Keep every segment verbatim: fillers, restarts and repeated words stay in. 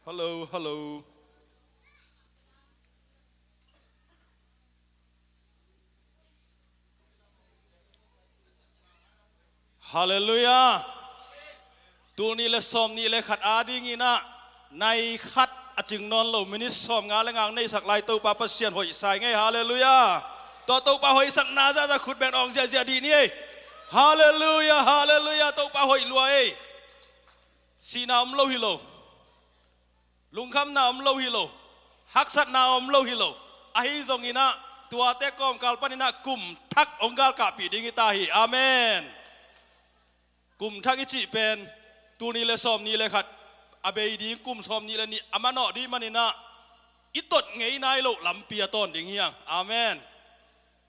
Hello, hello. Halleluiah. Tul nih le sawm nih le khat adingin ah nai khat a cing nawn lo minit sawm nga le nga neisak lai Topa Pasian hoih sa ing ei. Halleluiah. Tua Topa hoihsakna zahzah khut beng awng ziahziah dih ni ei. Halleluiah, halleluiah. Topa hoih lua ei. Sihna om lo hi lo. Lungkhamna om lo hi lo. Haksatna om lo hi lo. Ahi zongin ah tuate kawmkal panin ah kum thak hong galkahpih ding hi ta hi. Amen. Kum thak i cih pen tul nih le sawm nih le khat a bei ding, kum sawm nih le nih a manawh ding manin ah i tot ngei nai loh lampi a tawn ding hi hang. Amen.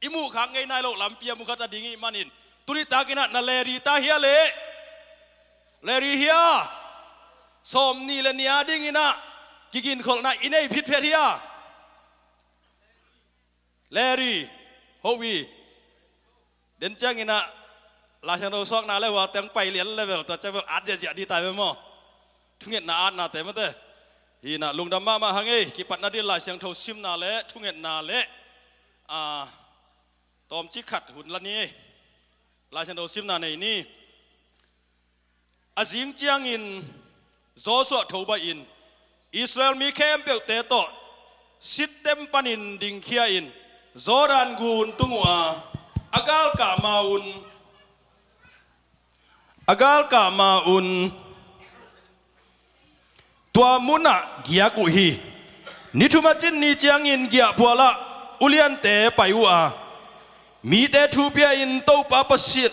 I muhkhak ngei nai loh lampi a mukhat a ding ih manin, tuni takin ah na leri ta hia leh? Leri hia? Sawm nih le nih adingin ah kiginkholhna i nei phitphet hia? Leri. Hoih. Den ciangin ah Lai Siangtho suakna le hua teng pai lian level tua ciang bel at ziahziah dih tai ve maw? Thungetna atnate mate. Hi in ah lungdam mahmah hang ei. Kipatna din Lai Siangtho simna le thungetna le a, tawmcik khat hun la ni ei. Lai Siangtho simna nei ni. A zing ciangin Joshua tho baihin Israel mi khempeuhte tawh Shittim panin dingkhia in Jordan gun tung uh a, a galkah ma-un, a galkah ma-un tua munah giak uh hi. Ni thum a cin ni ciangin giahphualah uliante pai uh a, mite thu pia-in Topa Pasian,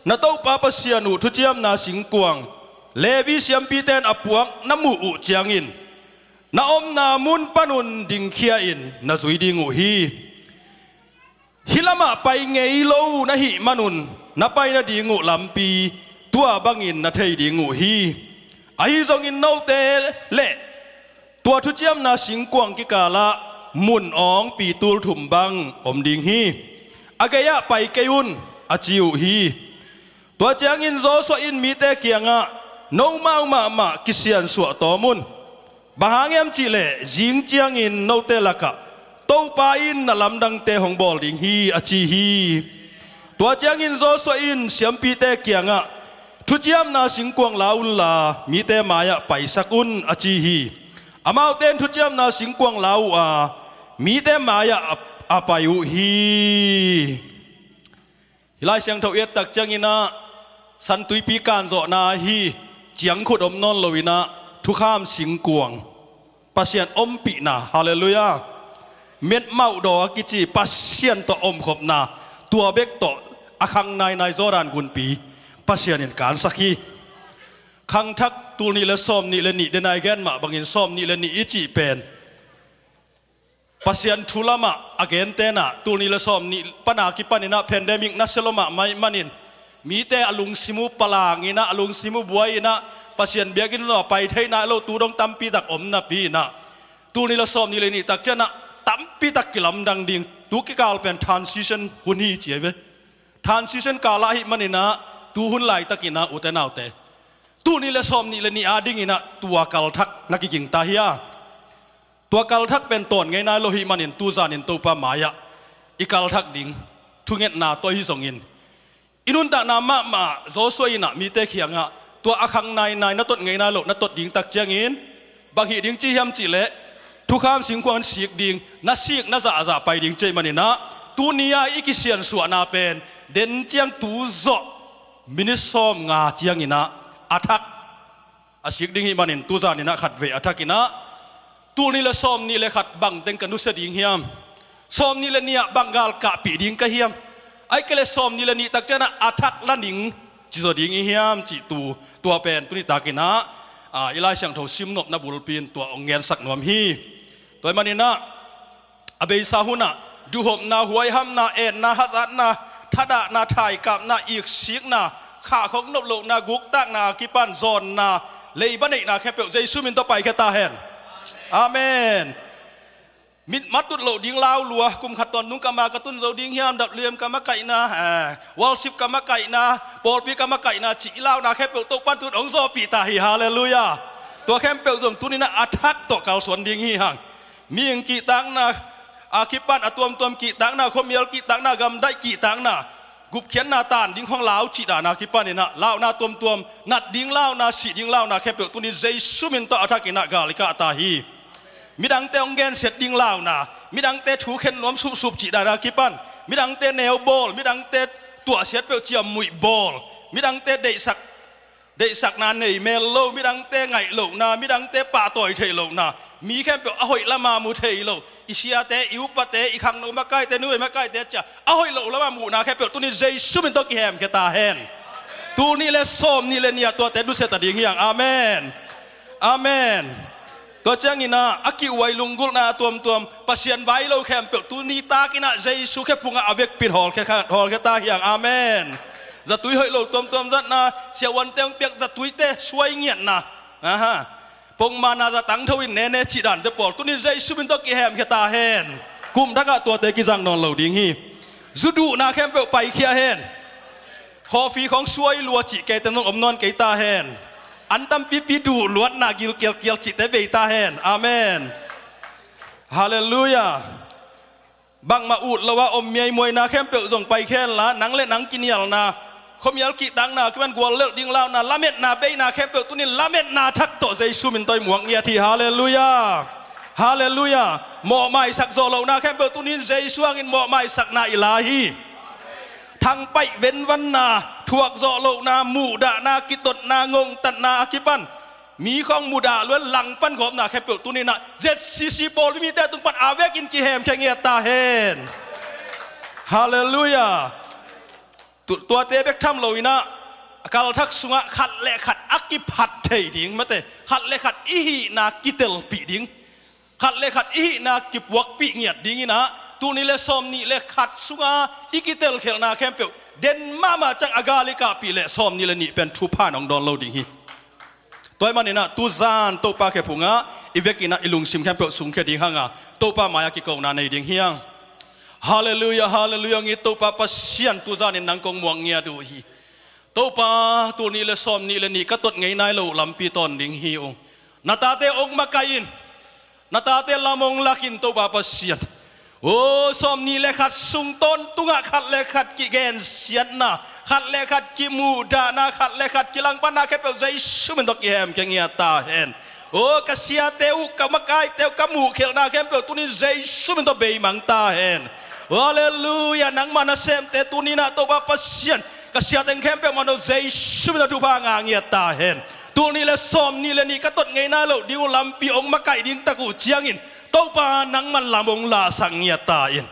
na Topa Pasian uh thuciamna singkuang Levi siampite in a puak na muh uh ciangin na omna mun panun dingkhia in na zui ding uh hi. Hih lamah pai ngei lo na hih manun na pai nading uh lampi tua bangin na thei ding uh hi. Ahi zongin note le tua thuciamna singkuang kikalah mun awng pitul thum bang om ding hi. A gei-ah pai kei un, a ci uh hi. Tua ciangin Joshua in mite kiangah, nomau mahmah kisiansuah tawm un. Bang hang hiam cihleh zing ciangin note lakah Topa in na lamdangte hong bawl ding hi, a ci hi. Tua ciangin Joshua in siampite kiangah, thuciamna singkuang la unla mite mai-ah paisak un, a ci hi. Amaute in thuciamna singkuang la uh a, mite mai-ah a, a pai uh hi. Hih Lai Siangtho i et tak ciangin ah San Tuipi kanzawhna hi, ciangkhut om nawn loin ah thukham singkuang, Pasian ompihna, halleluiah. Metmauh daw a kici Pasian tawh omkhopna, tua bek tawh a khang nainai Jordan gunpi Pasian in kansak hi. Khangthak tul nih le sawm nih le nih, den a i gen mah bangin sawm nih le nih i cih pen Pasian thu lamah a gentehna, tul nih le sawm nih pan a kipanin ah pandemic nasia lua mahmah ih manin mite a lungsim uh palang in ah, a lungsim uh buai in ah, Pasian biakinn zong a pai thei nai lo tu dong tampi tak om napi in ah, tul nih le sawm nih le nih tak ciangin ah tampi tak kilamdang ding, tu kikal pen transition hun hi ci hi ve. Transition kal ahih manin ah tu hun laitakin ah, ute naute, tul nih le sawm nih le nih adingin ah tua kalthak na kiging ta hi a. Tua kalthak pen tawn ngei nai lo ahih manin tu zanin Topa mai-ah i kalthak ding, thungetna tawh ahi zongin i nuntakna mahmah Joshua in ah mite kiangah tua a khang nainai, na tot ngei nai lo na tot ding tak ciangin bang hih ding ci hiam cihleh, thukham singkuang sik ding, na sik na zahzah pai ding ci ahih manin ah, tuni-a i kisiansuahna pen den ciang tu zawh minit sawm nga ciangin ah a thak a sik ding ahih manin tu zanin ah khatvei a thakin ah, tul nih le sawm nih le khat bang teng ka nusia ding hiam? Sawm nih le nih ah bang galkahpih ding ka hiam? Ahih kei leh sawm nih le nih tak ciangin ah a thak la ning ci zaw ding i hiam cih tu, tua pen tuni takin ah, a, i Lai Siangtho simnopna bulpi in tua hong gensak nuam hi. Tua ahih manin ah, a beisa hun ah duhhopna, huaihamna, etna, hazatna, thadahna, thaikapna, iksikna, khahkhok noplohna, guktakna a kipan zawnna, leiba neihna khempeuh Jesu min tawh paikhia ta hen. Amen. Mit matut loh ding lau lua, kum khat tawntung ka ma ka tun zo ding hiam, dap liam ka makaihna, eh, worship ka makaihna, pawlpi ka makaihna cih i launa khempeuh Topa'n tu-in hong zawhpih ta hi. Halleluiah. Tua khempeuh zong tuni-in ah a thak tawh kalsuan ding hi hang. Mihing kihtakna a kipan a tuamtuam kihtakna, khuamial kihtakna, gamdaih kihtakna, gupkhiatna tan ding khawng lau cih dan a kipanin ah launa tuamtuam, nat ding launa, sih ding launa khempeuh tuni Jesu min tawh a thakin ah gal i kah ta hi. Midangte hong gensiat ding launa, midangte thu khen nuam supsup cih dan a kipan, midangte neu bawl, midangte tuahsiat peuh ciammuih bawl, midangte deihsak, deihsakna nei mel lo, midangte ngaih lohna, midangte pahtawi theih lohna, mi khempeuh a hoih lama mu thei lo, i siate, i upate, i khangno makaite, numei makaite cia a hoih loh lama muhna khempeuh tuni Jesu min tawh kihemkhia ta hen. Tul nih le sawm nih le nih ah tuate nusia ta ding hi hang. Amen. Amen. Tua ciangin ah a kihuai lunggulhna a tuamtuam, Pasian vai lo khempeuh tuni takin ah Jesu khe phungah a vekpi in hawlkhia kha-, hawlkhia ta hi hang. Amen. Zatui hoih lo tuamtuam zatna, siavuante hong piak zatuite suai ngiatna, aha, pongmana zatang tho in nene cih dante pawl tuni Jesu min tawh kihemkhia ta hen. Kum thak ah tuate kizang nawn lo ding hi. Zu duhna khempeuh paikhia hen. Coffee khawng suai lua cih keite nong om nawn kei ta hen. An tampipi duh luatna gil kialkial cihte bei ta hen. Amen. Halleluiah. Bangmah ut lo a om miaimuaina khempeuh zong paikhia hen la, nang le nang kinialna, khuamial kihtakna kipan guallelh ding launa, lametna beina khempeuh tunin lametna thak tawh Jesu min tawh i muak ngiat hi. Halleluiah. Halleluiah. Mawhmaisak zawh lohna khempeuh tunin Jesu hangin mawhmaisakna i la hi. Thangpaih venvanna, thuak zawh lohna, muhdahna, kitotna, ngongtatna a kipan, mi khawng mudah luat langpan gawpna khempeuh tunin ah Z C C pawlpi mite tung pan a vekin kihemkhia ngiat ta hen. Halleluiah. Tu-, tuate bek tham lo in ah, a kalthak sungah khat le khat a kiphat thei ding, mate, khat le khat i hihna kitelpih ding, khat le khat i hihna kipuakpih ngiat dingin ah, tul nih le sawm nih le khat sunga i kitelkhialhna khempeuh den mahmah ciang a gal i kahpih leh sawm nih le nih pen thupha in hong dawn lo ding hi. Tua ahih manin ah tuzan Topa khe phungah i vekin ah i lungsim khempeuh sungkhia ding hang a, Topa mai-ah kikona nei ding hi hang. Halleluiah, halleluiah, ngi Topa Pasian, tuzanin nang kong muak ngiat uh hi. Topa, tul nih le sawm nih le nih ka tot ngei nai loh lampi tawn ding hi ung. Na tate hong makaih in, na tate lam hong lak in Topa Pasian. O, sawm nih le khat sung tawntungah khat le khat kigensiatna, khat le khat kimuhdahna, khat le khat kilangpanna khempeuh Jesu min tawh kihemkhia ngiat ta hen. O, ka siate uh, ka makaite uh, ka muhkhialhna khempeuh tunin Jesu min tawh beimang ta hen. Halleluiah, nangmah nasemte tuni-in ah Topa Pasian, ka siate khempeuh mah tawh Jesu min tawh thupha ngah ngiat ta hen. Tul nih le sawm nih le nih ka tot ngei nai loh ding uh lampi hong makaih ding tak uh ciangin, Topa nangman lam hong lahsak ngiat ta in.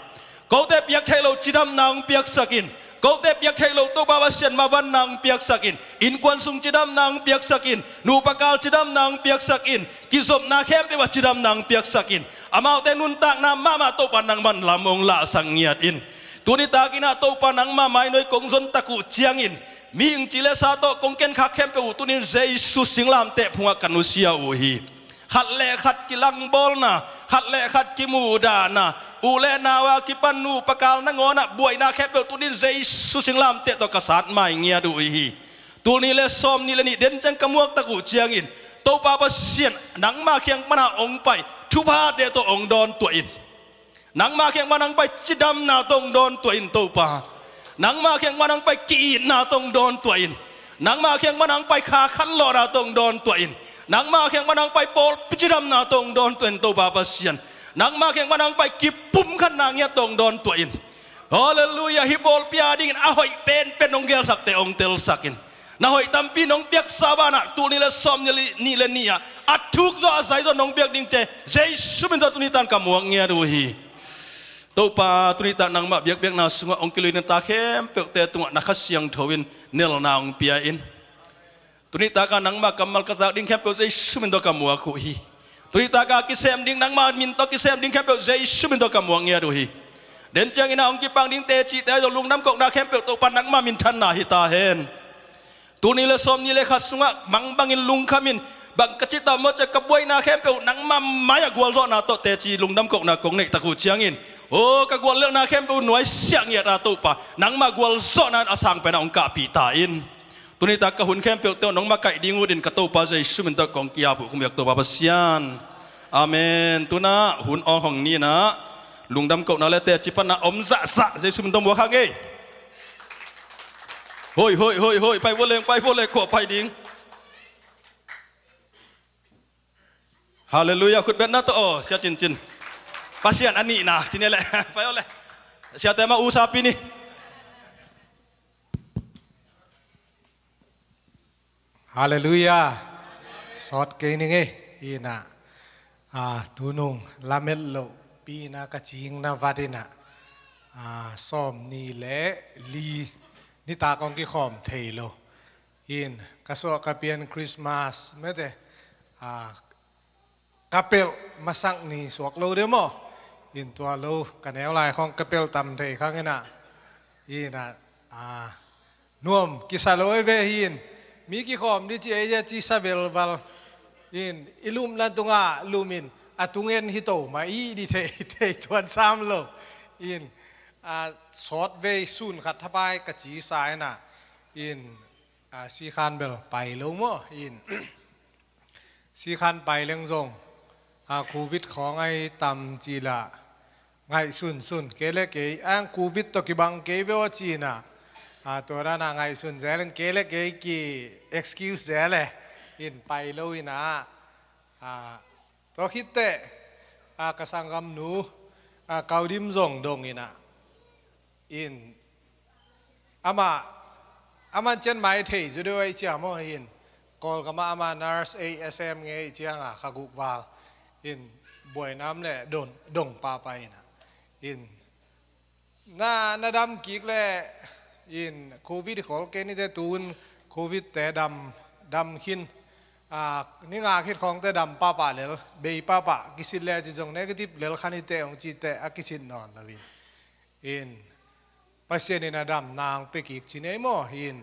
Kote piak theih loh cidamna hong piaksak in. Kote piak theih loh Topa Pasian mavanna hong piaksak in. Innkuan sung cidamna hong piaksak in. Nupa kal cidamna hong piaksak in. Kizopna khempeuh ah cidamna hong piaksak in. Amaute nuntakna mahmah Topa nangman lam hong lahsak ngiat in. Tuni takin ah Topa nangmah mainuai kong zon tak uh ciangin, mihing ci le sa tawh kong kenkhak khempeuh uh tunin Jesu singlamteh phungah ka nusia uh hi. Khat le khat kilangbawlna, khat le khat kimuhdahna, u le nau a kipan nupa kal nangawn ah buaina khempeuh tunin Jesu singlamteh tawh ka sat mai ngiat uh hi. Tul nih le sawm nih le nih den ciang ka muak tak uh ciangin, Topa Pasian, nangmah kiang pana hong pai thuphate tawh hong dawn tuah in. Nangmah kiang pana hong pai cidamna tawh hong dawn tuah in Topa. Nangmah kiang pana hong pai ki-itna tawh hong dawn tuah in. Nangmah kiang pana hong pai kha khanlawhna tawh hong dawn tuah in. Nangmah kiang pana hong pai pawlpi cidamna tawh hong dawn tuah in Topa Pasian. Nangmah kiang pana hong pai kipumkhatna ngiat tawh hong dawn tuah in. Halleluiah, hih pawlpi a dingin a hoih penpen hong gelsakte hong telsak in. Na hoih tampi nong piaksa banah tul nih le sawm nih le nih ah a thuk zawh a zai zawh nong piak dingte Jesu min tawh tuni tan ka muak ngiat uh hi. Topa, tuni tak nangmah biakbiakna sungah hong kilui na ta khempeuhte tungah na Kha Siangtho in nelna hong pia in. Tuni tak a nangmah kammal ka zak ding khempeuh Jesu min tawh ka muak uh hi. Tuni tak a kisem ding, nangmah min tawh kisem ding khempeuh Jesu min tawh ka muak ngiat uh hi. Den ciangin a hong kipan ding tecite zong lungdam kohna khempeuh Topa nangmah minthanna hi ta hen. Tul nih le sawm nih le khat sungah mangbangin lungkhamin, bang ka ci ta maw ci-a ka buaina khempeuh nangmah mai-ah gualzawhna tawh teci lungdam kohna kong neih tak uh ciangin, aw ka guallelhna khempeuh nuaisiah ngiat a Topa, nangmah gualzawhna in a sang penah hong kahpih ta in. Tuni tak ka hun khempeuh teuh nong makaih ding utin ka Topa Jesu min tawh kong ki-ap uh, ka biak Topa Pasian. Amen. Tuna hun awng hong ni-in ah, lungdam kohna le teci panna om zahzah Jesu min tawh muak hang ei. Hoi, hoi, hoi, hoi, pai vua leng, pai vua leng, kua pai ding. Halleluiah, khut betna tawh aw, Sia Cincin. Pasian a nihna ci ni leh, pai aw leh. Siate mah usapi ni. Halleluiah. Sawt kei ning ei, in ah, ah, tunung lamet lohpi-in ah ka cingna vat in ah, ah, sawmnih le li nitak hong kikhawm thei lo. In, ka suah ka pian Christmas mete, ah, ka pelh masak ni suak lo de maw. In tua lo, ka neu lai khawng ka pelh tam thei khang in ah. In ah, ah, nuam kisa lo ei ve hi in. Mi kikhawm di ci ei a ci sa velval. In, i lumna tungah lum in, a tungen hi to mah i di thei, thei tuan sam lo. In, ah, sawt vei sun khat thapai ka ci sa in ah. In, ah, sikhan bel pai lo maw. In, sikhan pai leng zong, ah, covid khawng ahi tam ci lah, ngaihsun sun, kei le kei, ang covid tawh kibang kei ve aw ci-in ah, ah, tua dan ah ngaihsun zel in kei le kei ki excuse zel e, in pai lo in ah, ah, tua khit teh, ah, ka sanggamnu, ah, Kaudim zong dong in ah, in, amah, amah cian mai thei zu deuh ei ciang maw hi in. Kawlgam ah amah nurse ei, S M ngei ciang a kha guk val. In, buaina om leh dong, dong pahpah in ah. In, na, na dam kik leh, in, covid khol kei ni teh tu in covid te dam, dam khin. Ah, ni nga khit khawng teh dam pahpah lel, bei pahpah, kisit leh ci zong negative lel kha ni teh hong ci teh a kisit nawn lo in. In, Pasian in a damna hong pia kik ci ni ei maw hi in.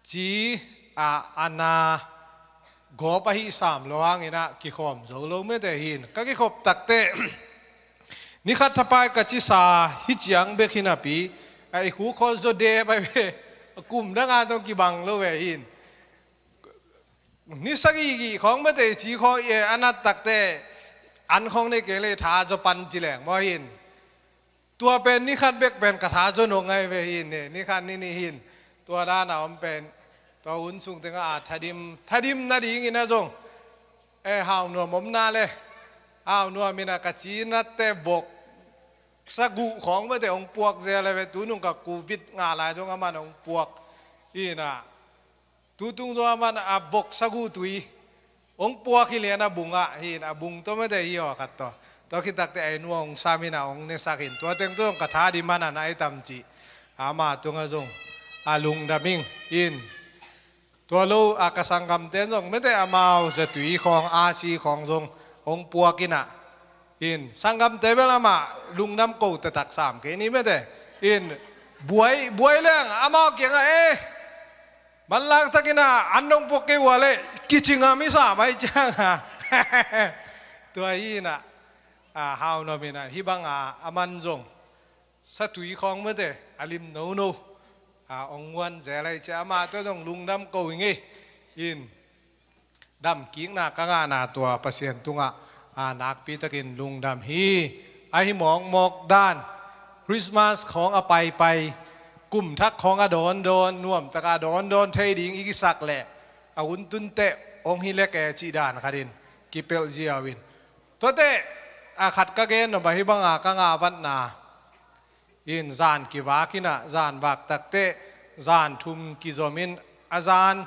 Ci, ah, a na gawp ahi sam lo hang in ah kikhawm zo lo mete hi in. Ka kikhop tak teh, ni khat thapai ka ci sa hi ciang bek hi napi, ah, i khuk khawng zaw dep ahi ve, kum dang a tawh kibang lo ve hi in. Ni sagih gih khawng mete ci khawng i e, a nat tak teh, an khawng nei kei leh tha zaw pan ci leng maw hi in. Tua pen ni khat bek pen ka tha zaw nong ngai ve hi in, ni khat ni nih hi in. Tua dan a om pen, tua hun sung teng ah thadim, thadim nading in ah zong, eh, Hau Nuam om na leh, Hau Nuam in ah ka ci nat teh vok sa guh khawng mete hong puak zel e ve, tu nung ka covid ngah lai zong aman hong puak in ah. Tutung zaw aman a vok sa guh tui hong puak hi lian a bung ah hi in, a bung tawh mete hi aw khat tawh. Tua khit tak teh a inn uah hong sam in ah hong nesak in. Tua teng tawh zong ka thadim a na nai tam ci. Ama tungah zong a lungdam ing in. Tua lo a ka sanggamte zong mete amau zatui khawng, a si khawng zong hong puak in ah. In, sanggamte bel amah lungdam ko taktak sam kei ni mete. In, buai, buai leng amau kiangah, eh, manlang takin ah an dong puak kei ua leh kici ngam i sam ahi ciang a. Tua hi in ah, ah, Hau Nuam in ah hih bang a aman zong satui khawng mete a lim nono, ah, hong muan zel ahi ciang amah tawh zong lungdam ko ing ei. In, damkikna ka ngahna tua Pasian tungah, a, nakpi takin lungdam hi. Ahi mawkmawk dan, Christmas khawng a paipai, kum thak khawng a dawndawn, nuamtak a dawndawn thei ding i kisak leh, a hun tun teh hong hi lek e cih dan khat in kipelh ziau in. Tua teh, a khat ka gen nop ahi bang a ka ngah vatna. In zan kivak in ah, zan vak tak teh, zan thum kizom in, a zan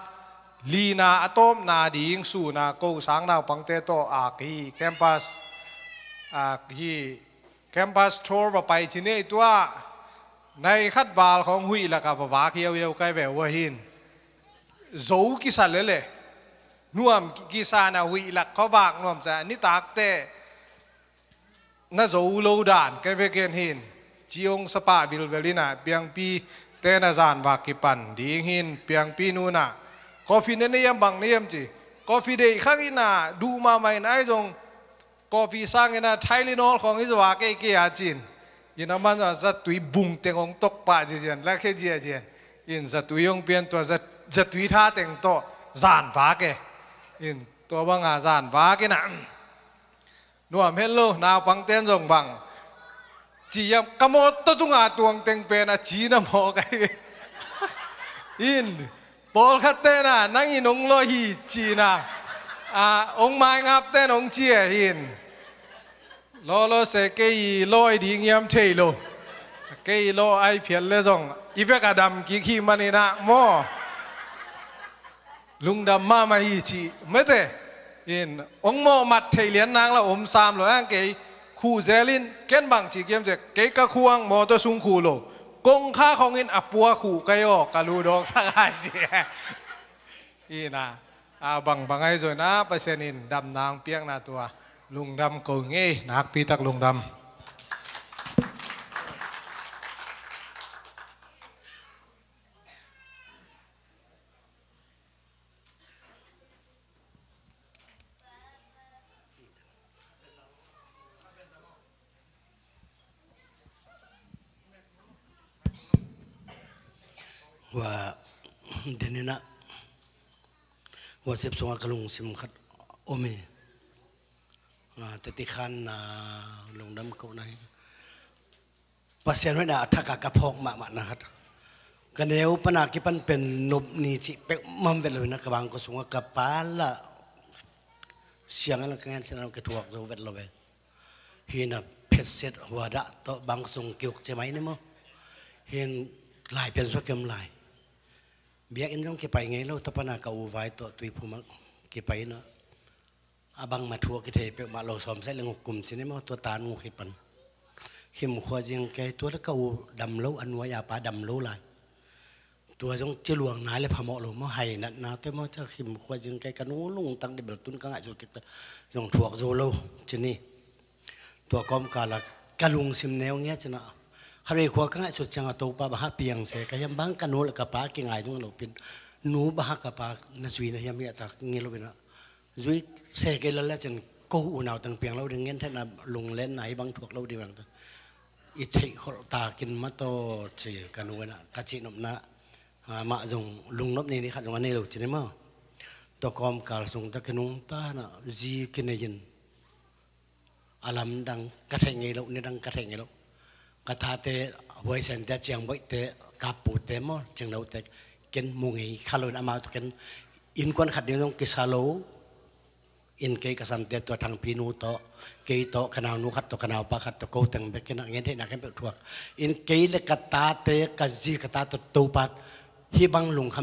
lina a tawpna ding sun a ko sang naupangte tawh a ka hi campus, a ka hi campus tour va pai ci ni ei tua. Nai khat val khawng huih lak ah va vak hiauhiau kai ve ua hi in. Zo kisa lel e. Nuam ki-, kisa na huih lak khawng vak nuam sa, nitak teh na zo lo dan ka ve ken hi in. Ci hong sa pah vilvel in ah, piangpi te na zan vak kipan ding hi in, piangpi nu in ah, coffee na nei hiam, bang na nei hiam ci. Coffee deih khak in ah, duh mahmah in, ahi zong coffee sang in ah Tylenol khawng hi zaw a kei kei a ci in. In aman a zatui bung teng hong tok pah ziazian, la khe ziazian. In zatui hong pian tua zat-, zatui tha teng tawh zan vak e. In tua banga zan vak in ah, nuam het lo, naupang ten zong bang ci hiam, ka mawtaw tunga tuang teng pen a ci na mawk ahi. In pawlkhat ten ah, nang in hong lawi hi ci-in ah, a, hong maingap ten hong ci e. In lawlaw se, kei lawi ding hiam thei lo. Kei law ai phial le zong i vek a dam kik hi manin ah maw, lungdam mahmah hi ci mete. In hong mawh mat thei lian nang la om sam lo ang. Kei khuh zel in, ken bang ci kiam zel, kei ka khuang mawtaw sung khuh lo, kongkhak hong in a pua khuh kei aw, ka lu dawksak ai ci. In ah, a bangbang ahi zongin ah, Pasian in damna hong piakna tua lungdam ko ngei, nakpi tak lungdam. Hua, den in ah, hua sep sungah ka lungsim khat om hi. A, teti khan, a, lungdam kohna hi. Pasian hoihna a thak a ka phawk mahmahna khat, ka neu pan a kipan pen nop ni cih peuhmah om vet lo hi. Na, ka bangkua sungah ka pa la siang a la ka ngen sian a ka thuak zo vet lo ve. Hi na, phetset hua dah tawh bangkua sung kiuk cia mai ni maw. Hi na, lai pian sua kiam lai. Biakinn zong kipai ngei lo, tua pan a ka u vai tawh Tuiphum ah kipai na. A bangmah thu a kithei peuhmah lo, sawm seh le nguk kum ci ni maw, tua tan nguk hi pan. Khim khua zing kei, tua le ka u dam lo, a nuai a pa dam lo lai. Tua zong ci luang nai le phamawh lo maw, hai natna te maw, ca khim khua zing kei, ka nu lungtang dih bel tun ka ngaihsut kik ta, zong thuak zo lo ci ni. Tua kawmkal a ka lungsim neu ngia ci na. Khatvei khua ka ngaihsut ciang a Topa bang hang piang se ka hiam, bang ka nu le ka pa kingai zong lo pin. Nu bang hang ka pa na zui na hiam hi a ta ngi lo pin a. Zui se kei lel le cin ko unau teng piang lo ding, ngen theihna lunglenna hi bang thuak lo ding bang ta. I theih kholh takin mataw ci ka nu in a, ka cih nopna, a, mah zong lungnop ni ni khat zong a nei lo ci ni maw. Tua kawmkal sung ta kinungta na zi kinei in. A lamdang ka theih ngei lo, nidang ka theih ngei lo. Ka tate, huaisente, ciangboihte, kappute maw, cingnote, ken mu ngei kha lo in amau tawh ken innkuan khat ding zong kisa lo. In kei ka sante tua Thangpi nu tawh, kei tawh, ka naunu khat tawh, ka naupa khat tawh, ko teng bek in a ngen theihna ken peuh thuak. In kei le ka tate, ka zi ka ta tawh Topa hih bang lungkham